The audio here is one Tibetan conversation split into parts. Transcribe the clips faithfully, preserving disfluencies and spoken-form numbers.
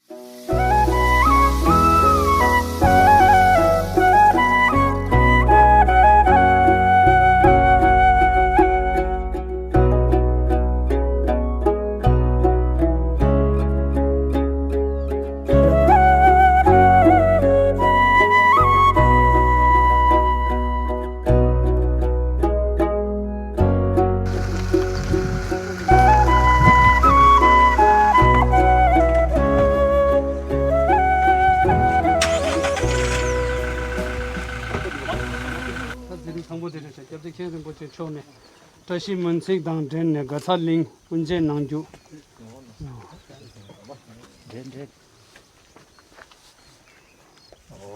ད་དེ་རིང་དང་པོ་དེ་རེད་ཤག་སྐྱབས་རྗེ་མཁན་རིན་པོ་ཆེ་མཆོག་ནས་བཀྲ་ཤིས་སྨོན་ཚིག་དང་འབྲེལ་ནས་དགའ་ཚལ་གླིང་དབུ་འབྱེད་གནང་རྒྱུ། འདྲེ་འདྲེ། ཨོ་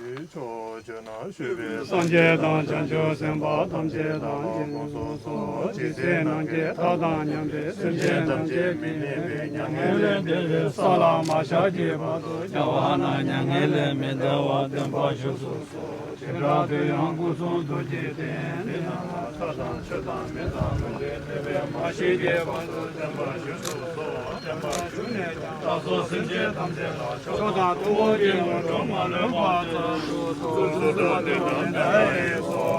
ཡེ་ཕྱོགས་བཅུ་ན་བཞུགས་པའི་སངས་རྒྱས་དང་བྱང་ཆུབ་སེམས་དཔའ་ཐམས་ཅད་དང་ལྷན་དུ་སོ་སོ་ཇི་སྲིད་ནམ་མཁའི་མཐའ་དང་མཉམ་པའི་སེམས་ཅན་ཐམས་ཅད་མི་གནས་པའི་མྱ་ངན་ལས་འདས་པའི་ས་ལ་མ་ཞག་གི་བར་དུ་རྒྱལ་བ་རྣམས་མྱ་ངན་ལས་མི་འདའ་བར་བརྟན་པར་བཞུགས་སུ་གསོལ། དེ་འདྲ་དུས་ཡང་སྐུ་གསུང་ཐུགས་ཀྱི་རྟེན་འདི་ནང་ལ་ཚྭ་དང་ཆུ་དང་མེ་དང་རླུང་གིས་མེད་པའི་མ་ཞིག་གི་བར་དུ་བརྟན་པར་བཞུགས་སུ་གསོལ། བརྟན་པར་བཞུགས་ནས་ཀྱང་བདག་སོགས་སེམས་ཅན་ཐམས་ཅད་ལ་མཆོག་དང་ཐུན་མོང་གི་དངོས་གྲུབ་མ་ལུས་པ་ཙམ་ཞུ་གསོལ། གསུངས་སོ། ད་དེ་ནང་ལས་སོ།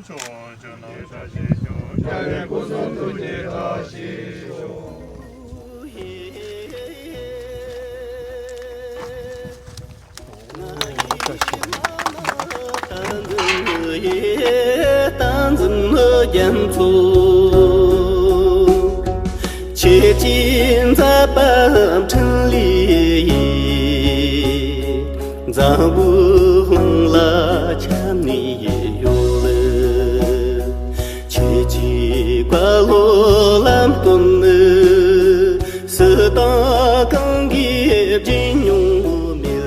ཕྱོགས་བཅུ་ན་བཀྲ་ཤིས་ཤོག་རྒྱལ་བའི་སྐུ་གསུང་ཐུགས་ཀྱི་བཀྲ་ཤིས་ཤོག་ཁྱེད་ཀྱི་མཛད་པ་འཕྲིན་ལས་འཛམ་བུ་ལ་ཁྱབ་ནས་ཡོད། ཁྱེད་ཀྱི་བཀའ་སློབ་ལམ་སྟོན་ནི་སྲིད་དང་གང་གིས་བརྗེད་མྱོང་མེད།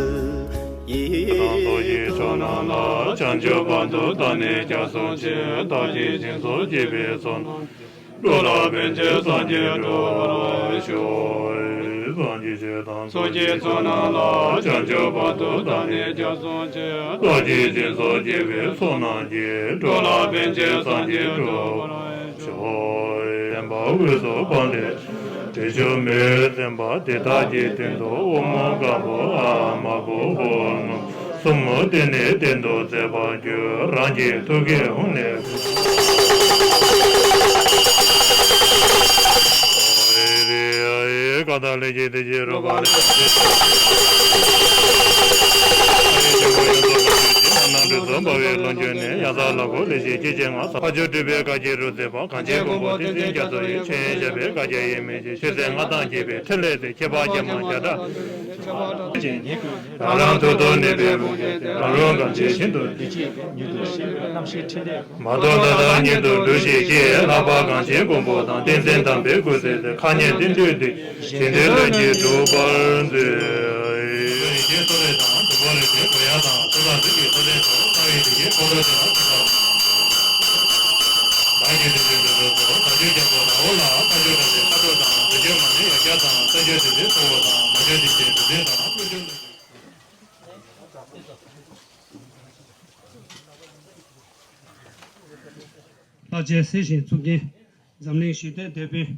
ཡེ། རང་སོགས་ཀྱི་ཕྱོགས་རྣམས་ལ་བྱང་ཆུབ་བར་དུ་བདག་ནི་སྐྱབས་སུ་མཆི། བདག་གིས་སྦྱིན་སོགས་བགྱིས་པའི་ཚོགས་རྣམས་འགྲོ་ལ་ཕན་ཕྱིར་སངས་རྒྱས་འགྲུབ་པར་ཤོག་སངས་རྒྱས་ཆོས་དང་ཚོགས་ཀྱི་མཆོག་རྣམས་ལ་བྱང་ཆུབ་བར་དུ་བདག་ནི་སྐྱབས་སུ་མཆི། བདག་གིས་སྦྱིན་སོགས་བགྱིས་པའི་ཚོགས་རྣམས་ཀྱིས། འགྲོ་ལ་ཕན་ཕྱིར་སངས་རྒྱས་འགྲུབ་པར་ཤོག་བསྟན་པ་དབུས་སུ་འཕགས་ལས་བྲིས་ཆུ་མེར། བསྟན་པ་འདི་དག་གི་སྟེང་དུ། དབུ་མ་དཀར་པོ་ཨ་མ་བུ་ཧོར་སྔོན་གསུམ་མོ། དེ་ནི་གཏན་དུ་མཛད་པར་འགྱུར། རང་གི་ཐུགས་ཀྱི་ཧཱུྃ་ལས། ཀ་དག་ལས་ཀྱི་དེ་ཀྱི་རོ་པ་ལས། ནང་དུ་འཛོམས་པ་བའི་ལོ་རྒྱུས་ནས། ཡ་ས་ལ་གོ་ལས་ཀྱི་སྐྱེ་ཅན་ང་ས། ཕ་ཇོ་སྤྲུལ་པའི་བཀའ་བརྒྱད་རུ་མཛད་པ། གངས་ཅན་མགོན་པོ་བསྟན་འཛིན་རྒྱ་མཚོ་ཡི། ཆོས་དབྱིངས་ཞབས་པད་བཀའ་རྒྱ་ཡས་མས་ཀྱི། ཆོས་ཚན་ལྔ་དང་བརྒྱད་པའི་ཕྲིན་ལས་དེ། ཁྱད་པར་རྒྱ་མ་བརྒྱ་ཕྲག་ཅན་ཉིད་ཀྱིས། རང་རང་ཐོག་ཏུ་གནས་པའི་མུ་གེ་དེ། རང་རང་གང་ཆེ་བཞིན་དུ་འདི་ཕྱིར་ཉིད་དུ་ཤེས་པའི་རྣམ་ཤེས་ཕྲིན་ལས། མ་ཐོབ་མཐའ་དག་ཉིད་དུ་འགྲུབ་ཤིག་ཅེས། ལྷག་པར་གངས་ཅན་མགོན་པོ་དང་། བསྟན་འཛིན་དམ་པའི་སྐུ་ཚེ་འདིར། ཁ་ཉན་ཏིལ་འབྲུ་འདི་བཞིན་དུ་ལྷུན་གྱིས་གྲུབ་པར་མཛོད། ཡེ་ཤེས་མཚོ་རིས་དང་དུས་འཁོར་རིག་པའི་གུ་ཡངས་དང་། མཚོ་དང་རིག་པའི་མཚོ་རིས་སུ། རྩ་བའི་རིག་པའི་འཁོར་ལོ་དེ་ལ་ཐིམ་པ། བདག་གི་དེ་བཞིན་དུ་ཐོབ་ཚོགས་བདག་རྒྱུད་རྒྱལ་པོ་ར་ཧུ་ལ། བཀའ་བརྒྱུད་དམ་པའི་ཁ་དོག་དང་། བོད་བརྒྱུད་མ་ཎི་ཡོན་ཆབ་དང་། སངས་རྒྱས་དེ་ཚེ་གཙོ་བོ་དང་། མ་བརྒྱུད་དེ་བཞིན་དུ་འཛིན་དང་། ཀླུ་ཆུང་། ལྷར་བཅས་སྲིད་ཞིའི་གཙུག་རྒྱན། འཛམ་གླིང་ཞི་བདེའི་དེད་དཔོན།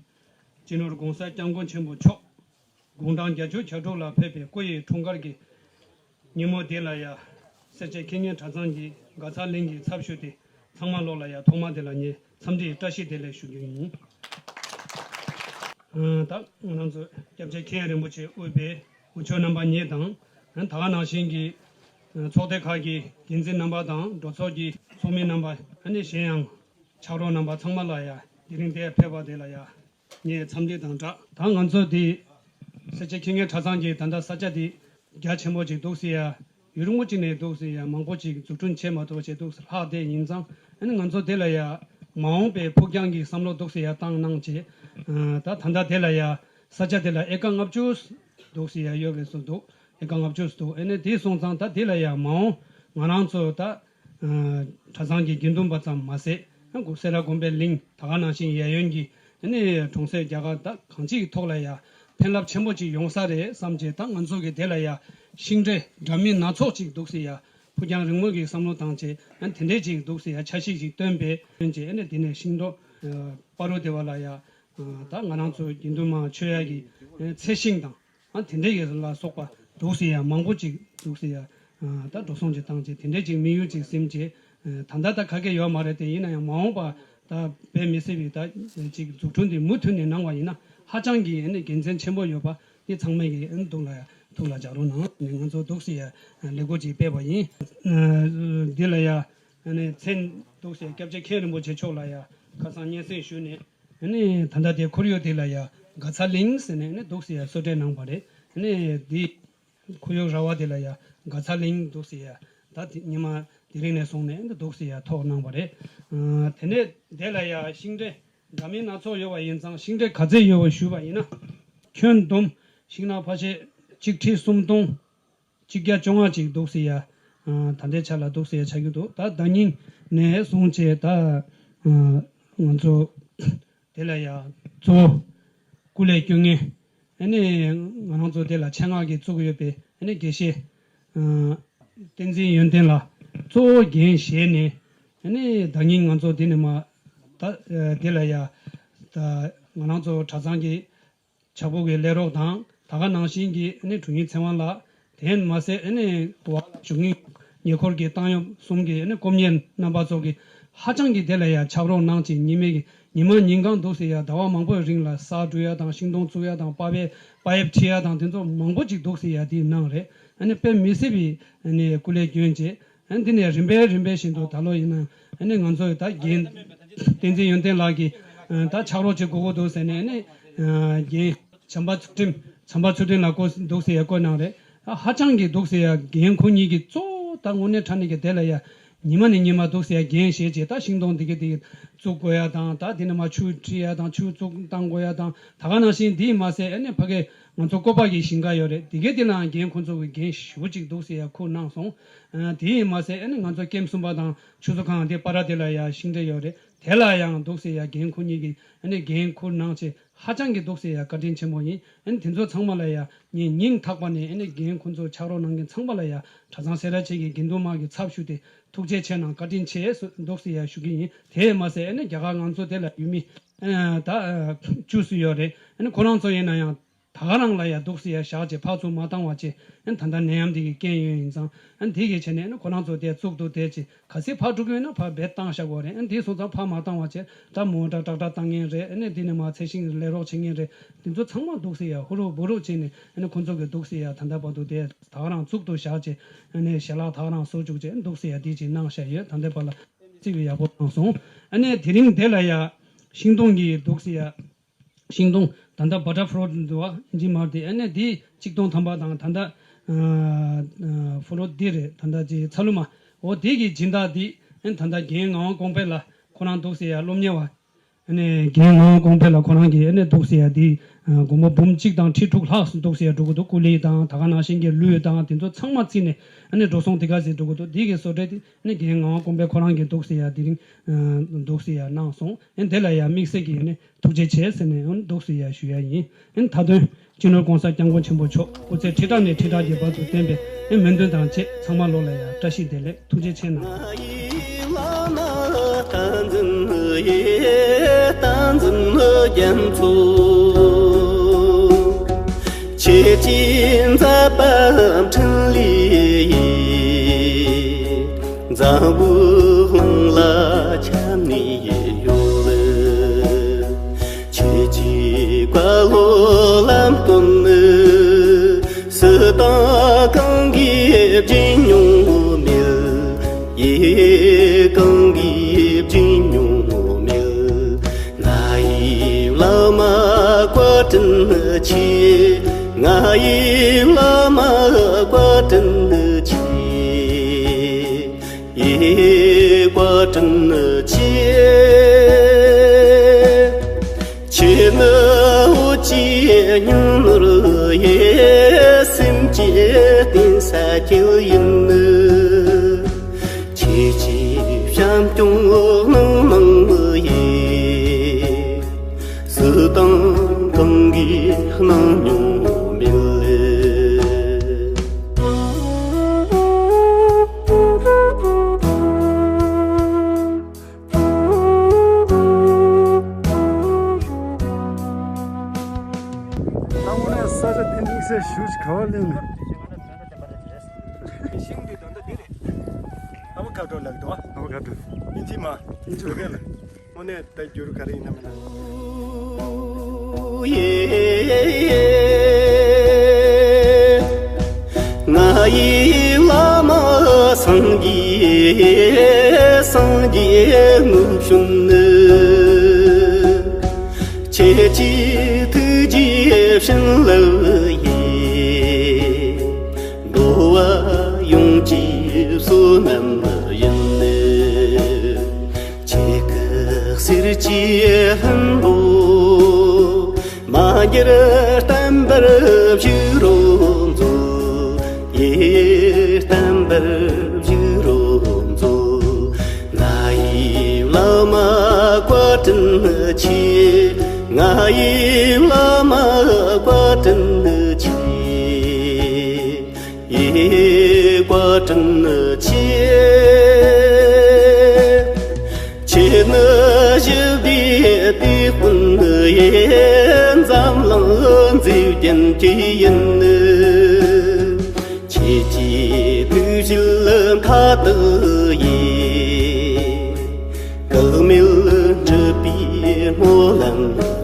སྤྱི་ནོར་༸གོང་ས་༸སྐྱབས་མགོན་ཆེན་པོ་མཆོག་དགུང་གྲངས་བརྒྱད་ཅུ་གྱ་དྲུག་ལ་ཕེབས་པའི་སྐུ་ཡི་འཁྲུངས་སྐར་གྱི་ཉིན་མོ་འདི་ལ་ཡ། སེར་བྱེས་ཁེ་ཉེན་གྲྭ་ཚང་གི་དགའ་ཚལ་གླིང་གི་ཚབ་ཞུས་ཏེ་ཚང་མ་ལོག་ལ་ཡ་ཐོག་མ་དེ་ལ་ངས་འཚམས་འདྲིའི་བཀྲ་ཤིས་བདེ་ལེགས་ཞུ་རྒྱུ་ཡིན། ད་ང་རང་ཚོ་སྐྱབས་རྗེ་མཁན་རིན་པོ་ཆེ་དབུས་པའི་དབུ་ཆོས་རྣམ་པ་གཉིས་དང་། ད་ག་ནང་བཞིན་གྱི་ཚོགས་སྡེ་ཁག་གི་འགན་འཛིན་རྣམ་པ་དང་། འགྲོ་ཚོགས་ཀྱི་ཚོགས་མི་རྣམ་པ། ཨ་ནི་གཞན་ཡང་ཕྱག་རོགས་རྣམ་པ་ཚང་མ་ལ་ཡ་དེ་རིང་འདིར་ཕེབས་པ་དེ་ལ་ཡ་ངས་འཚམས་འདྲི་དང་སྦྲགས། ད་ང་ཚོ་འདི་སེར་བྱེས་ཁེ་ཉེན་གྲྭ་ཚང་གི་ད་ལྟ་ས་ཆ་འདི་རྒྱ་ཆེན་པོ་ཅིག་འདུག་ཟེར་ཡ། ཡུན་རིང་པོ་ཅིག་ནས་འདུག་ཟེར་ཡ། མང་པོ་ཅིག་འཛུགས་སྐྲུན་བྱས་མ་ཐུབ་པ་བྱས་འདུག་ཟེར་ལྷག་བསྡད་ཡིན་ཙང་། ཨ་ནི་ང་ཚོ་དེ་ལ་ཡ་མ་འོངས་པའི་ཕུགས་རྒྱང་གི་བསམ་བློ་འདུག་ཟེར་ཡ་བཏང་གནང་བྱས། ད་ད་ལྟ་དེ་ལ་ཡ་ས་ཆ་དེ་ལ་ཨེ་ཀ་ལྔ་བཅུ་འདུག་ཟེར་ཡ་ཡོད་རེད་ཟེར་འདུག་ཨེ་ཀ་ལྔ་བཅུ་འདུག་ཨ་ནི་དེ་སོང་ཙང་ད་དེ་ལ་ཡ་མ་འོངས་ང་རང་ཚོ་ད་གྲྭ་ཚང་གི་དགེ་འདུན་པ་ཙམ་མ་ཟད། སེ་ར་དགོན་པའི་གླིང་ད་ག་ནང་བཞིན་གཡས་གཡོན་གྱི་ཨ་ནི་གྲོང་གསེབ་རྒྱ་གར་ད་གང་ཅིའི་ཐོག་ལ་ཡ་ཕན་རླབས་ཆེན་པོ་ཅིག་ཡོང་ས་རེད་བསམ་བྱས། ད་ང་ཚོ་གི་དེ་ལ་ཡ་ཤིང་འབྲས་འདྲ་མིན་སྣ་ཚོགས་ཅིག་འདུག་ཟེར་ཡ། ཕུགས་རྒྱང་རིང་མོ་གི་བསམ་བློ་བཏང་བྱས། ཨ་ནི་དེ་འདྲས་ཅིག་འདུག་ཟེར་ཡ་འཆར་གཞི་ཅིག་བཏོན་པས། བཏོན་བྱས་ཨ་ནི་དེ་ནས་ཤིང་ཏོག་སྤ་རོ་སྡེ་བ་ལ་ཡ། ད་ང་རང་ཚོ་དགེ་འདུན་མང་མཆོད་ཡ་གི་ཚེ་ཤིང་དང་ ཨ་དེ་འདྲ་ཡི་ལ་སོགས་པ་འདུག་སེ་ཡ་མང་པོ་ཅིག་འདུག་སེ་ཡ། ཨ་ད་འགྲོ་སོང་ཅིག་བཏང་བྱས་དེ་འདྲ་ཅིག་དམིགས་ཡུལ་ཅིག་ཟིན་བྱས། ཨ་ད་ལྟ་ད་ག་གེ་ཡོད་མ་རེད་དེ། ཡིན་ན་ཡང་མ་འོངས་པ་ད་དཔེ་མི་སྲིད་པའི་ད་ཅིག་འཛུགས་སྐྲུན་དེ་མུ་མཐུད་ནས་གནང་བ་ཡིན་ན་ཧ་ཅང་གི་ཨ་ནི་དགེ་མཚན་ཆེན་པོ་ཡོད་པ་འདི་ཚང་མས་ཀྱི་ཨ་ནི་ཐུགས་ལ་ཡ་ཐུགས་ལ་འཇགས་རོགས་གནང་ནས་ང་ཚོ་འདུག་སེ་ཡ་ལས་འགུལ་ཅིག་སྤེལ་བ་ཡིན། ཨ་འདི་ལ་ཡ་ཨ་ནི་མཚན་འདུག་སེ་སྐྱབས་རྗེ་མཁན་རིན་པོ་ཆེ་མཆོག་ལ་ཡ་ཁ་སང་སྙན་སེང་ཞུས་ནས། ཨ་ནི་ད་ལྟ་དེ་ཁོར་ཡུག་དེ་ལ་ཡ་དགའ་ཚལ་གླིང་ཟེར་ནས་ཨ་ནི་འདུག་སེ་ཡ་གསོལ་སྤྲད་གནང་བ་རེད། ཨ་ནི་དེ་ཁོར་ཡུག་ར་བ་དེ་ལ་ཡ་དགའ་ཚལ་གླིང་འདུག་སེ་ཡ་ད་དེ་ཉི་མ་དེ་རིང་ནས་བཟུང་ནས་ཨ་ནི་འདུག་སེ་ཡ་ཐོག་གནང་བ་རེད། ཨ་དེ་ནས་དེ་ལ་ཡ་ཤིང་འབྲས་འདྲ་མིན་སྣ་ཚོགས་ཡོད་པ་ཡིན་ཙང་ཤིང་འབྲས་ག་ཚད་ཡོད་པ་ཞུས་པ་ཡིན་ན། ཁྱོན་བསྡོམས་ཤིང་ནགས་ཕལ་ཆེར་གཅིག་ཁྲི་སུམ་སྟོང་། གཅིག་བརྒྱ་བཅོ་ལྔ་ཅིག་འདུག་སེ་ཡ། ཨ་ད་ལྟའི་ཆ་ལ་འདུག་སེ་ཡ་ཆགས་ཀྱི་འདུག་ད་ཟླ་ཉིན་ནས་བཟུང་བྱས་ད་ཨ་ང་ཚོ་དེ་ལ་ཡ་གཙོ་བོ་སྐུ་ལས་སྐྱོན་མཁན་ཨ་ནི་ང་རང་ཚོ་དེ་ལ་ཆེད་མངགས་ཀྱིས་བཙུགས་ཡོད་པའི་ཨ་ནི་དགེ་བཤེས་ཨ་བསྟན་འཛིན་ཡོན་ཏན་ལགས་གཙོ་བོ་འགན་བཞེས་ནས་ཨ་ནི་ཟླ་ཉིན་ང་ཚོ་དེ་ནས་མ་ད་ཨ་དེ་ལ་ཡ་ད་ང་རང་ཚོ་གྲྭ་ཚང་གི་བྱ་ཕོ་གི་ལས་རོགས་དང་ད་ག་ནང་བཞིན་གྱི་ཨ་ནི་དྲུང་ཡིག་ཚེ་དབང་ལགས། དེ་མ་ཟད་ཨ་ནི་བར་ལ་བཞུགས་མཁན་ཉེ་འཁོར་གྱི་བཏང་གཡོག་གསུམ་གྱི་ཨ་ནི་སྐུ་གཉེར་རྣམ་པ་ཚོ་གིས་ཧ་ཅང་གི་དེ་ལ་ཡ་ཕྱག་རོགས་གནང་བྱས་ཉི་མའི་གི་ཉི་མ་ཉིན་གང་འདུག་སེ་ཡ་ཟླ་བ་མང་པོའི་རིང་ལ་ས་འདྲུ་ཡ་དང་ཤིང་སྡོང་བཙུགས་ཡ་དང་པ་ཕེབས་པ་ཡེབ་ཁྲིད་ཡ་དང་དེ་ཚོ་མང་པོ་ཅིག་འདུག་སེ་ཡ་དེ་གནང་རེད། ཨ་ནི་དཔེ་མི་སྲིད་པའི་ཨ་ནི་སྐུ་ལས་སྐྱོན་བྱས། ཨ་ནི་དེ་ནས་རིམ་པས་རིམ་པས་བཞིན་དུ་ད་ལོ་ཡིན་ན་ཨ་ནི་ང་ཚོ་ད་རྒན་བསྟན་འཛིན་ཡོན་ཏན་ལགས་ཀྱིས་ཨ་ད་ཕྱག་རོགས་བྱེད་དགོས་ཀྱི་འདུག་ཟེར་ནས་ཨ་ནི་ཨ་རྒན་བྱམས་པ་ཚུལ་ཁྲིམས་བྱམས་པ་ཚུལ་ཁྲིམས་ལགས་བསྐོས་འདུག་ཟེར་ཡ་བསྐོས་གནང་རེད། ཨ་ཧ་ཅང་གི་འདུག་ཟེར་ཡ་རྒན་ཁོ་གཉིས་ཀྱིས་གཙོ་བོ་ད་དངོས་གནས་དྲང་གནས་ཀྱི་དེ་ལ་ཡ་ཉི་མ་ནས་ཉི་མ་འདུག་ཟེར་ཡ་འགན་བཞེས་བྱས་ད་ཤིང་སྡོང་འདི་ག་འདི་བཙུགས་དགོས་ཡ་དང་ད་དེ་ནས་མ་ཆུ་ཁྲིད་ཡ་དང་ཆུ་བཙུགས་བཏང་དགོས་ཡ་དང་ད་ག་ནང་བཞིན་དེས་མ་ཟད་ཨ་ནི་ཕ་གི་ང་ཚོ་བཀོད་པ་གི་ཞིང་ཁ་ཡོད་རེད། དེ་གའི་དེ་ལའང་རྒན་ཁོང་ཚོ་གི་འགན་ཞེ་པོ་ཅིག་འདུག་ཟེར་ཡ་ཁུར་གནང་སོང་། ཨ་དེ་ཡིས་མ་ཟད་ཨ་ནི་ང་ཚོ་ཀེམ་གསུམ་པ་དང་ཆུ་ཚོད་ཁང་དེ་པ་ར་དེ་ལ་ཡ་ཤིང་འབྲས་ཡོད་རེད། དེ་ལ་ཡང་འདུག་ཟེར་ཡ་རྒན་ཁོ་གཉིས་ཀྱིས་ཨ་ནི་འགན་ཁུར་གནང་བྱས་ཧ་ཅང་གི་འདུག་ཟེར་ཡ་བཀའ་དྲིན་ཆེན་པོ་ཡིན། ཨ་ནི་དེ་ཚོ་ཚང་མ་ལ་ཡ་ངས་སྙིང་ཐག་པ་ནས་ཨ་ནི་རྒན་ཁོང་ཚོ་ཕྱག་རོགས་གནང་མཁན་ཚང་མ་ལ་ཡ་གྲྭ་ཚང་སེ་ར་བྱེས་ཀྱི་དགེ་འདུན་དམངས་ཀྱི་ཚབ་ཞུས་ཏེ་ཐུགས་རྗེ་ཆེ་གནང་བཀའ་དྲིན་ཆེ་འདུག་ཟེར་ཡ་ཞུ་གི་ཡིན། དེས་མ་ཟད་ཨ་ནི་རྒྱ་གར་ང་ཚོ་དེ་ལ་ཡུལ་མི་ཨ་ད་བཅུ་ཙམ་ཡོད་རེད། ཨ་ནི་ཁོ་རང་ཚོ་ཡིན་ན་ཡང་། ད་ག་རང་ལ་ཡ་འདུག་སེ་ཡ་བཞག་བྱས་ཕར་ཚུར་མ་བཏང་བ་བྱས། ཨ་ནི་ད་ལྟ་ནད་ཡམས་འདི་གི་རྐྱེན་ཡོད་ཡིན་ཙང་། ཨ་ནི་དེ་གི་བྱས་ནས་ཨ་ནི་ཁོ་རང་ཚོ་དེ་བཙུགས་འདུག་དེ་བྱས་གལ་སྲིད་ཕར་འགྲོ་གི་ཡོད་ན་ཕར་རྦད་བཏང་བཞག་དགོས་རེད། ཨ་ནི་དེ་སོང་ཙང་ཕར་མ་བཏང་བ་བྱས་ད་མོ་ཊ་ཀྲག་ཀྲག་བཏང་མཁན་རེད། ཨ་ནི་དེ་ནས་མ་ཚད་ཤིང་ལས་རོགས་བྱེད་མཁན་རེད། དེ་ཚོ་ཚང་མ་འདུག་སེ་ཡ་ཧུ་རུ་བུ་རུ་བྱས་ནས་ཨ་ནི་ཁོ་ཚོ་གི་འདུག་སེ་ཡ་ད་ལྟ་བར་དུ་དེ་ད་ག་རང་བཙུགས་འདུག་བཞག་བྱས་ཨ་ནི་ཞལ་ལག་ད་ག་རང་བཟོ་བཅུག་བྱས་འདུག་སེ་ཡ་དེ་བྱས་གནང་བཞག་ཡོད། ད་ལྟ་བར་ལ་རྩིས་པའི་ཡག་པོ་གནང་སོང་། ཨ་ནི་དེ་རིང་དེ་ལ་ཡ་ཤིང་སྡོང་གི་འདུག་སེ་ཡ། ཤིང་སྡོང་ད་ལྟ་བ་ཊར་ཕུ་ལོ་འདུག་བ་ཨིན་ཇི་མར་དེ། ཨ་ནི་དེ་ཆིག་སྟོང་ཐམ་པ་དང་ད་ལྟ་ཨ་ཨ་ཕུ་ལོ་འདི་རེད། ད་ལྟ་ཅི་ཚ་ལུ་མ་འོ་དེ་གི་སྦྱིན་བདག་འདི་ཨ་ནི་ད་ལྟ་རྒན་ངག་དབང་ཀོང་པེ་ལགས་ཁོ་རང་འདུག་སེ་ཡ་སློབ་གཉེར་བ། ཨ་ནི་རྒན་ངག་དབང་ཀོང་པེ་ལགས་ཁོ་རང་གི་ཨ་ནི་འདུག་སེ་ཡ་འདི་ཨ་སྒོར་མོ་འབུམ་གཅིག་དང་ཁྲི་དྲུག་ལྷག་འདུག་སེ་ཡ་འགྲོ་གི་འདུག་སྐུ་ལས་དང་ད་ག་ནང་བཞིན་གྱི་ལུད་དང་དེ་ཚོ་ཚང་མ་བརྩིས་ནས་ཨ་ནི་འགྲོ་སོང་དེ་ག་ཟེ་འགྲོ་གི་འདུག་འདི་གི་བཟོ་གྲྭ་དེ། ནི་རྒན་ངག་དབང་ཀོང་པེ་ཁོ་རང་གིས་འདུག་སེ་ཡ་དེ་རིང་ཨ་འདུག་སེ་ཡ་གནང་སོང་། ཨ་ནི་དེ་ལ་ཡ་དམིགས་བསལ་གྱིས་ཨ་ནི་ཐུགས་རྗེ་ཆེ་ཟེར་ནས་ཨ་ནི་འདུག་སེ་ཡ་ཞུ་ཡ་ཡིན། ཨ་ནི་མཐའ་དོན་སྤྱི་ནོར་༸གོང་ས་༸སྐྱབས་མགོན་ཆེན་པོ་མཆོག་སྐུ་ཚེ་ཁྲི་ཕྲག་ནས་ཁྲི་ཕྲག་གི་བར་དུ་བརྟན་པའི་ཨ་ནི་སྨོན་འདུན་དང་བཅས་ཚང་མ་ལོ་ལ་ཡ་བཀྲ་ཤིས་བདེ་ལེགས། ཐུགས་རྗེ་ཆེ་གནང་། ཁྱེད་ཀྱི་མཛད་པ་འཕྲིན་ལས་ཡིན། འཛམ་བུ་གླིང་ལ་ཁྱབ་ནས་ཡོད། ཁྱེད་ཀྱི་བཀའ་སློབ་ལམ་སྟོན་ནི། སུ་དང་གང་གིས་བརྗེད་མྱོང་མེད། ཡེ་གང་གིས་བརྗེད་མྱོང་མེད། ང་ཡི་བླ་མ་བཀའ་དྲིན་ཆེ། ང་ཡི་བླ་མ་བཀའ་དྲིན་ཆེ། ཡེ་བཀའ་དྲིན་ཆེ། ཁྱེད་ནི་འོད་ཀྱི་སྙིང་ནོར་ཡེ། སེམས་ཀྱི་རྟེན་ས་ཁྱེད་ཡིན། ཁྱེད་ཀྱི་བྱམས་སྐྱོང་གནང་གནང་ཡིན། སུ་དང་གང་གིས་གནང་མྱོང་མེད། ཤིང་འདི་ད་ལྟ་འདི་རེད། ཨ་བོ་ཀ་ཌོ་ལབ་འདུག་ཨ། ཨ་བོ་ཀ་ཌོ། ཨིན་ཇི་མ། ཨིན་ཇི་མ། དངོས་གནས་ད་འགྱུར་ག་རེ་ཡིན་ན་མིན་ན། ང་ཡི་བླ་མ་སངས་རྒྱས་སངས་རྒྱས་དངོས་བྱོན་ནི། ཁྱེད་ཀྱི་ཐུགས་རྗེའི་བྱིན་རླབས་ཡིས། འགྲོ་བ་ཡོངས་ཀྱི་བསོད་ནམས་ཡིན། ཁྱེད་ཀྱི་གསེར་གྱི་ལྷུན་པོ་མ་འགྱུར་བརྟན་པར་བཞུགས་རོགས་མཛོད། ཡེ་བརྟན་པར་བཞུགས་རོགས་མཛོད། ང་ཡི་བླ་མ་བཀའ་དྲིན་ཆེ། ང་ཡི་བླ་མ་བཀའ་དྲིན་ཆེ། ཡེ་བཀའ་དྲིན་ཆེ། ཁྱེད་ནི་ཞི་བདེའི་དེད་དཔོན་ཡིན། འཛམ་གླིང་མཛེས་རྒྱན་གྱི་ཡིན། ཁྱེད་ཀྱི་ཐུགས་བཞེད་མཐའ་དག་ཡིས། བཀག་མེད་སྒྲུབ་པའི་སྨོན་ལམ་